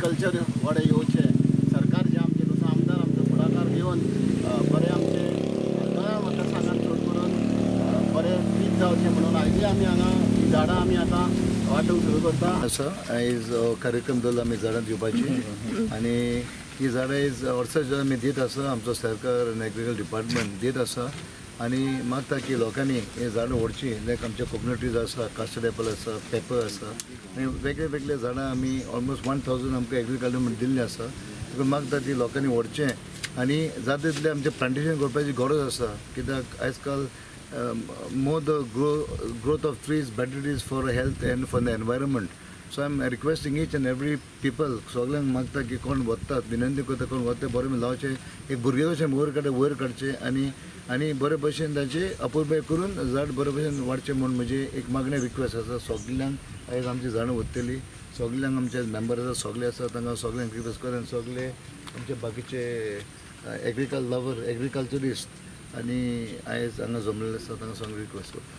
Agriculture वडे येवचें. सरकार जे आमचे तसो आमदार आमचो फुडाकार घेवन बरें आमचे गोंया मतदारसंघात चड करून बरें पीक जावचें म्हणून आयजूय आमी हांगा ही झाडां आमी आतां वांटूंक सुरू करता. आसा आयज कार्यक्रम दवरला आमी झाडां दिवपाची आनी ही झाडां आयज वर्सा आमी दित आसा. आमचो सरकार आनी एग्रीकल्चर डिपार्टमेंट दित आसा आनी मागता की लोकांनी हे झाडां व्हरची. लायक आमचे कोकोनट ट्रीज आसा, कास्टर्ड एपल आसा, पेपर आसा आनी वेगळे वेगळे झाडां आमी ऑलमोस्ट 1000 आमकां एग्रीकल्चर दिल्लीं आसा. देखून मागता ती लोकांनी व्हरचें आनी जाता तितलें आमचें प्लांटेशन करपाची गरज आसा. कित्याक आयज काल more the growth of trees better it is for health and for the environment. So I am requesting each and every people, सगल्यांक मागता की कोण वतात, विनंती करता कोण वता बरें लावचें, एक भुरगे कशें वयर काडटा वयर काडचें आनी आनी बरे भशेन तांचे अपुरबाय करून झाड बरे भशेन वाडचें म्हूण म्हजी एक मागणें रिक्वेस्ट आसा सगल्यांक. आयज आमची झाडां वतली सगल्यांक, आमचे मेंबर आसा सगळे आसा तांकां सगल्यांक रिक्वेस्ट करून सगळे आमचे बाकीचे एग्रीकल्चर लवर एग्रीकल्चरिस्ट आनी आयज हांगा जमलेले आसा तांकां सगळें रिक्वेस्ट करता.